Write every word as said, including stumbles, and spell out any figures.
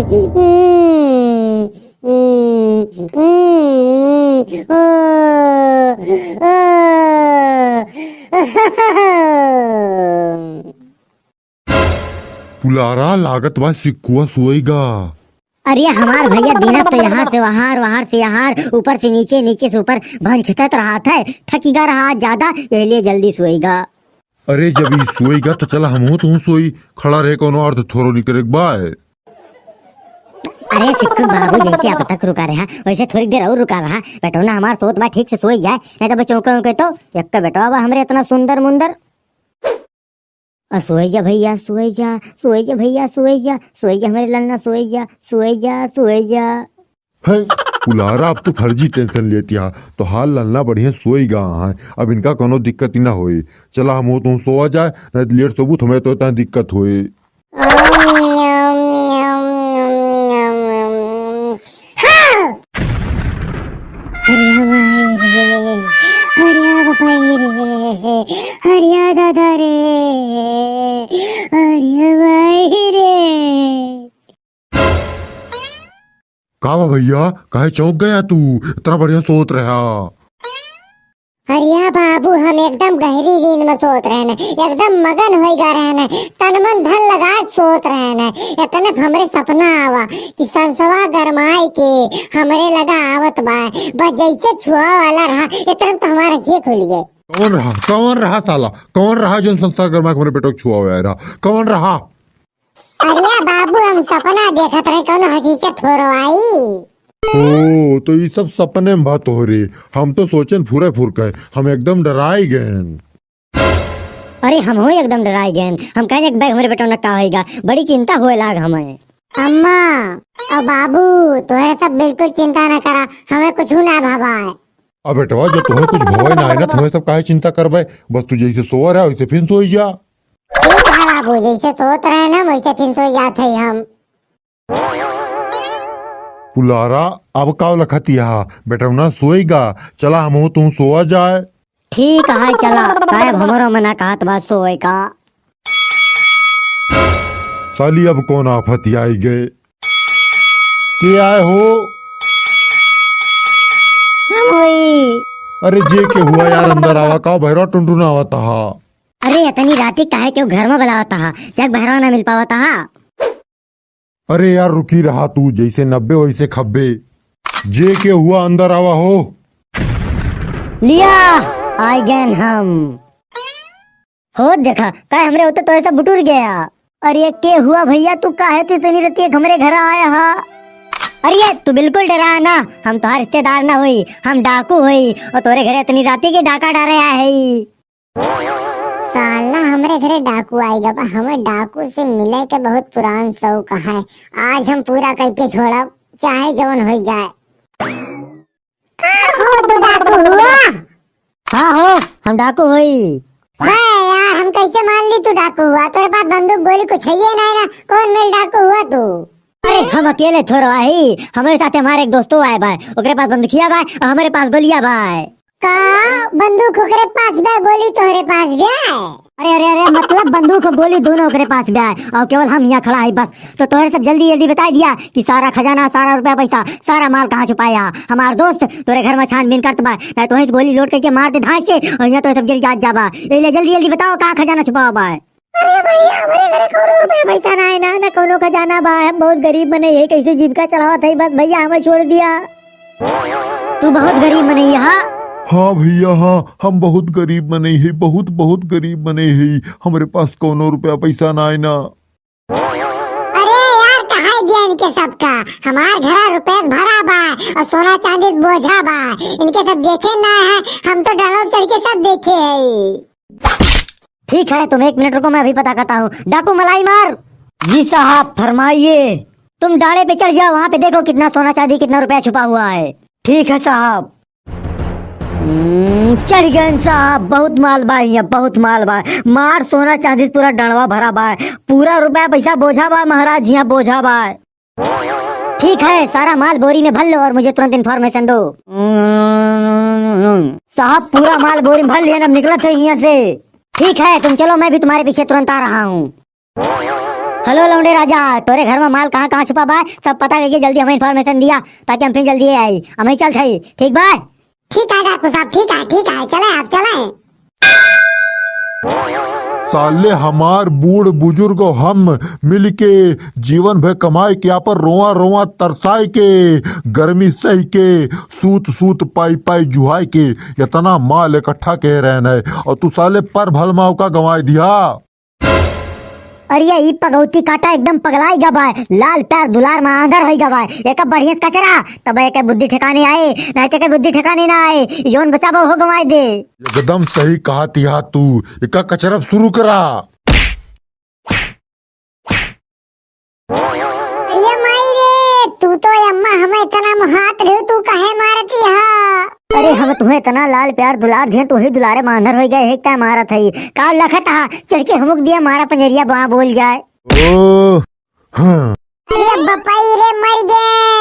हम्म, हम्म, हम्म, आ, आ। पुलारा, लागत बा सिक्कुआ सोएगा। अरे हमार भैया, दिना तो यहाँ से वहार, वहार से यहाँ, ऊपर से नीचे, नीचे से ऊपर भंछतत रहत है, थकिगा रहा ज्यादा, यही लिए जल्दी सोएगा। अरे जब ई सोएगा तो चला हमहू तू सोई, खड़ा रहे कौनो अर्थ थोड़ो नहीं करे बाय। अरे सिक्कू बाबू, जैसे अब तक रुका रहा, वैसे थोड़ी देर और रुका रहा। बेटौना हमार सोत बा, ठीक से सोई जाए, नहीं तो चौंके उनके तो एक तो बेटवा बा हमरे इतना सुंदर मुंदर। आ, सोए जा भैया, सोए जा, सोए जा भैया, सोए जा, सोए जा हमरे ललना, सोए जा, सोए जा, सोए जा। हैं, पुलारा, अब तो फर्जी tension लेती है, तो हाल ललना बढ़िया सोई गा है, अब इनका कोनो दिक्कत ही ना होई। चला हम हो तू सोवा जाए, नहीं तो लेट सोबू तो हमें तो इतना दिक्कत होई। हाँ! अरे माई रे, अरे बापाई रे, अरे दादा रे, अरे माई रे। का बा भैया, काहे चौंक गया तू? इतना बढ़िया सोत रहा। अरे बाबू, हम एकदम गहरी नींद में सोत रहन, एकदम मगन होई गा रहन, तन मन धन लगा के सोत रहन। इतने पे हमरे सपना आवा कि संसवा गरमाई के हमरे लगा आवत बा, बस जैसे छुआ वाला रहा, इतने तो हमारा आँखें खुल गए। कौन रहा, कौन रहा साला, कौन रहा जो संसवा गरमा के हमरे बेटो के छुआ हुआ रहा? कौन रहा? अरे बाबू, हम सपना देखत रहे, कौनो हकीकत हो रवाई? ओ, तो ई सब सपने में बात हो रही। हम तो सोचन फुरे फुर के, हम एकदम डराई गए। अरे हम हो एकदम डराई गए। हम कहने एक बैग हमरे बेटो न का होएगा, बड़ी चिंता होए लाग हमें। अम्मा और बाबू, तोहरे सब बिल्कुल चिंता न करा, हमें कुछ ना भवा है। अब बेटवा, जब तुम्हें कुछ भवे ना है ना, तुम्हें सब काहे चिंता करबे? बस तू जैसे सोवा रहा, वैसे फिर सोई जा। ठीक है बाबू, जैसे सोत रहे ना, वैसे फिर सो जात है हम। पुलारा, अब का लखतिया? बेटवना सोएगा, चला हम हो तू सोवा जाए। ठीक है, चला, काहे अब हमरो मना कहत बा सोए का? साली, अब कौन आफत आई गए? के आए हो? हम होई। अरे जे के हुआ यार, अंदर आवा, का भैरवा टुनटुन आवत हा? अरे इतनी राती काहे क्यों घर में बुलावत हा? जग भैरवा ना मिल पावत हा? अरे यार रुकी रहा तू, जैसे नब्बे वैसे खब्बे। जे के हुआ अंदर आवा हो। लिया, आ गए हम। हो देखा, का हमरे होते तो ऐसा बुटुर गया। अरे के हुआ भैया, तू काहे तू इतनी रतिया हमरे घर आया हा? अरे तू बिल्कुल डरा ना, हम तोहार रिश्तेदार ना होई, हम डाकू होई और तोरे घरे इतनी राती के डाका डारे आए है। साला हमरे घरे डाकू आएगा बा, हमें डाकू से मिले के बहुत पुरान शौक है, आज हम पूरा करके छोड़ब, चाहे जौन हो जाए। का हो तू डाकू हुआ? हाँ हो, हम डाकू होई। बे यार, हम कैसे मान ली तू डाकू हुआ? तोरे पास बंदूक गोली कुछ है ये नहीं ना, कौन मेल डाकू हुआ तू? अरे हम अकेले थोड़ा ही, हमारे साथ हमारे एक दोस्तों आए बा, ओकरे पास बंदूकिया बा और हमारे पास गोलियां बा। का बंदूक ओकरे पास बा, गोली तोहरे पास बा? अरे अरे अरे, मतलब बंदूक और गोली दोनों ओकरे पास बा और केवल हम यहाँ खड़ा है बस। तो तोहरे सब जल्दी जल्दी बताई दिया कि सारा खजाना, सारा रुपया पैसा, सारा माल कहाँ छुपाया। हमार दोस्त तोरे घर में छानबीन करत बा, नहीं तोहे गोली लोड करके मार दे धांस से और यहाँ तोहे सब गिर जात जाबा। ये ले जल्दी जल्दी बताओ कहाँ खजाना छुपावा बा। अरे भैया, हमरे घरे कौनो रुपया पैसा ना है ना, ना कौनो खजाना बा। हम बहुत गरीब मनई है, कैसे जीविका चलावत है, बस भैया हमें छोड़ दिया। तू बहुत गरीब मनई है, हाँ? हाँ भैया, हाँ, हम बहुत गरीब मनई है, बहुत बहुत गरीब मनई है, हमरे पास कौनो रुपया पैसा ना है ना। अरे यार, कहाँ दिया इनके सबका? हमार घरा रुपया भरा बा और सोना चांदी बोझा बा। इनके सब देखे ना है, हम तो डालो चढ़ के सब देखे है। ठीक है, तुम एक मिनट रुको, मैं अभी पता करता हूँ। डाकू मलाई मार। जी साहब, फरमाइए। तुम डाले पे चढ़ जाओ, वहाँ पे देखो कितना सोना चांदी, कितना रुपया छुपा हुआ है। ठीक है साहब। हम्म, चढ़ गए साहब, बहुत माल बा हियाँ, बहुत माल बा। मार सोना चांदी से पूरा डंडवा भरा बा, पूरा रुपया पैसा बोझा बा महाराज, हियाँ बोझा बा। ठीक है, सारा माल बोरी में भर लो और मुझे तुरंत information दो। साहब, पूरा माल बोरी में भर लिया, अब निकलत है यहाँ से। ठीक है, तुम चलो, मैं भी तुम्हारे पीछे तुरंत आ रहा हूँ। हेलो लौंडे राजा, तोरे घर में माल कहाँ कहाँ छुपा बा, सब पता करके जल्दी हमें information दिया, ताकि हम फिर जल्दी आई। हम ही चलत हई, ठीक बा? ठीक है डाकू साहब, ठीक है, ठीक है, चले आप, चले। साले हमार बूढ़ बुजुर्ग हम मिलके जीवन भर कमाए के, आपन रोआ रोआ तरसाए के, गर्मी सह के, सूत सूत पाई पाई जुहाए के, इतना माल इकट्ठा के रहन है, और तू साले पर भलमाव का गंवाए दिया। अरे ई पगौती काटा एकदम पगलाई गा बा, लाल प्यार दुलार में आंधर होई गा बा। एका बढ़िया से कचरा, तब एके बुद्धि ठिकाने आए, नहीं तो एके बुद्धि ठिकाने ना आए। जौन बचाबो हो गंवाए दे। एकदम सही कहा तिहा तू, एका कचरा शुरू करा। अरे माई रे, तू तो अम्मा हमें इतना मुहात रहे, तू काहे मारती हा? अरे हम तुम्हें इतना लाल प्यार दुलार दिए, तू ही दुलारे में आंधर हो गए है, क्या मारत है? का लखत हा, चढ़ के हुमुक दिया मारा पंजरिया बा बोल जाए। ओ, हाँ। अरे बपाई रे मर गए।